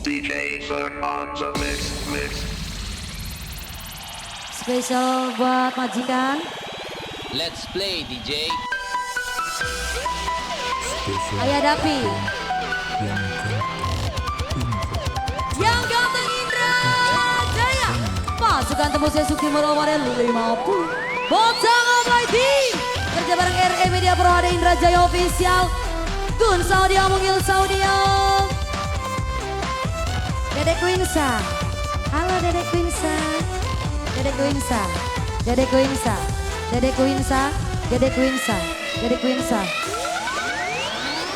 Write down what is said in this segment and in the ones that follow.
DJ Sir on the mix, mix. Spesial buat majikan. Let's play DJ. Spesial Ayah Dapi. Yang ganteng Indra. Yang ganteng Indra Jaya. Pasukan tembusnya Suki Muraware 50. Bocah Almighty. Kerja bareng RE Media Pro ada Indra Jaya Official. Gun Saudia Mungil Saudia. Dedek Quinsa. Halo Dedek Quinsa. Dedek Quinsa. Dedek Quinsa. Dedek Quinsa. Dedek Quinsa. Dedek Quinsa.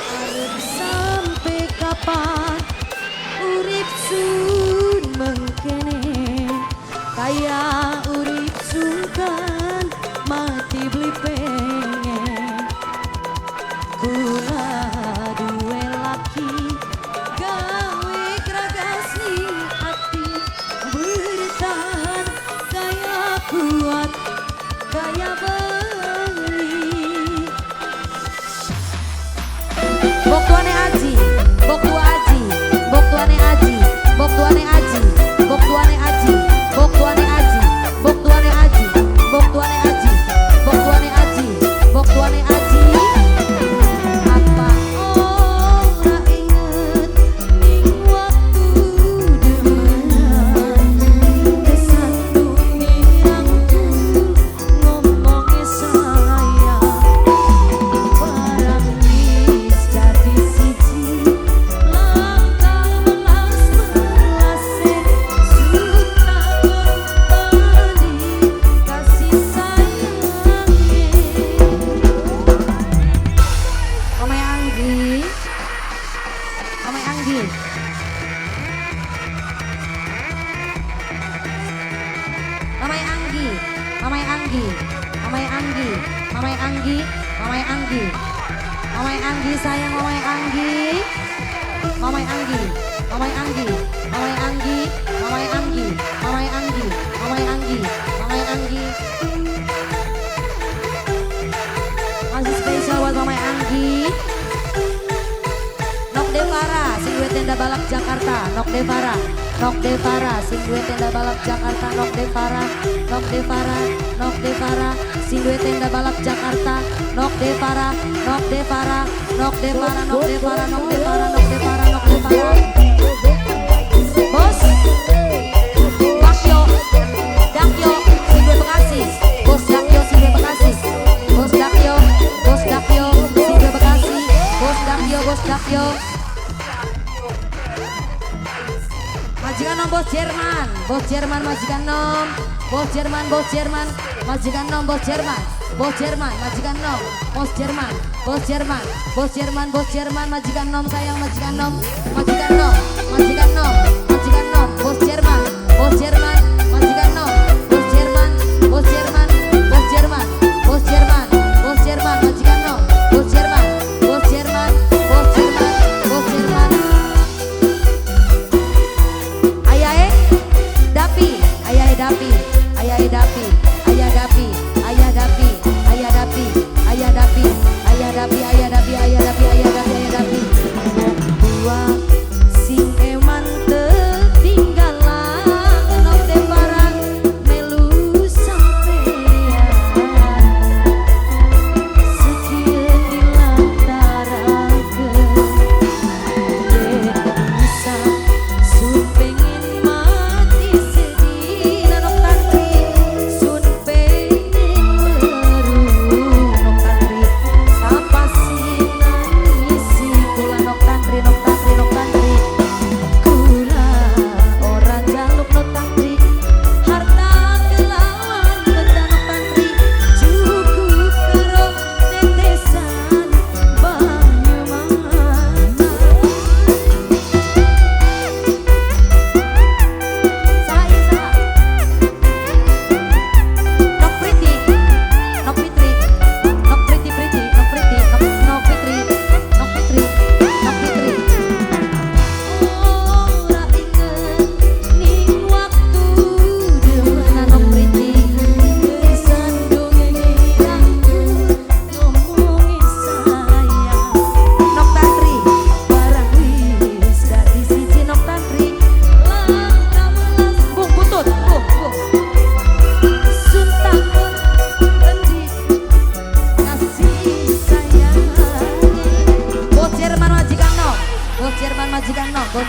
Arep sampai kapan urip sun mengkene, kaya urip sungkan mati beli pengen. Kula duwe laki gawe kragas ning ati, bertahan kaya kuat kaya beli. Bok tuane aji, bok tua aji, bok tuane aji, bok tuane aji, bok tuane aji, bok tuane aji, bok tuane aji, bok tuane aji, bok tuane aji, bok tuane aji. Apa ora inget ning waktu demenan, kesandung dirangkul ngomongnya sayang. Barang wis dadi siji, langkah melas melase, suta korban kasih sayange. Omai Anggi, Omai Anggi, Mamai Anggi, Mamai Anggi, Mamai Anggi, Mamai Anggi, Mamai Anggi, Mamai Anggi sayang Mamai Anggi, Mamai Anggi, Mamai Anggi, Mamai Anggi, Mamai Anggi, Mamai Anggi, Mamai Anggi, Mamai Anggi. Masih spesial buat Mamai Anggi. Nok Devara, sing duwe tenda balap Jakarta, Nok Devara, Nok Devara, sing duwe tenda balap Jakarta, Nok Devara, Nok Devara, Nok Devara, sing duwe tenda balap Jakarta, Nok Devara, Nok Devara, Nok Devara, Nok Devara, Nok Devara, Nok Devara, Nok Devara. Bos, Dakyo, Dakyo, sing duwe Bekasi, Bos Dakyo, sing duwe Bekasi, Bos Dakyo, Bos Dakyo, sing duwe Bekasi, Bos Dakyo, Bos Dakyo. Majikan nom bos Jerman, bos Jerman majikan nom, bos Jerman, bos Jerman, majikan nom bos Jerman, bos Jerman, majikan nom, bos Jerman, bos Jerman, bos Jerman, bos Jerman, majikan nom sayang majikan nom, majikan nom, majikan nom, majikan nom, bos Jerman, bos Jerman, majikan nom, bos Jerman, bos Jerman, bos Jerman, bos Jerman, bos Jerman, majikan nom, bos Jerman, bos Jerman, bos Jerman, bos Jerman. Ayahe Dapi, ayahe Dapi, ayahe Dapi, ayah Dapi, ayah Dapi, ayah Dapi, ayah Dapi, ayah Dapi, ayah Dapi, ayah Dapi, ayah Dapi, ayah Dapi. Wong tua sing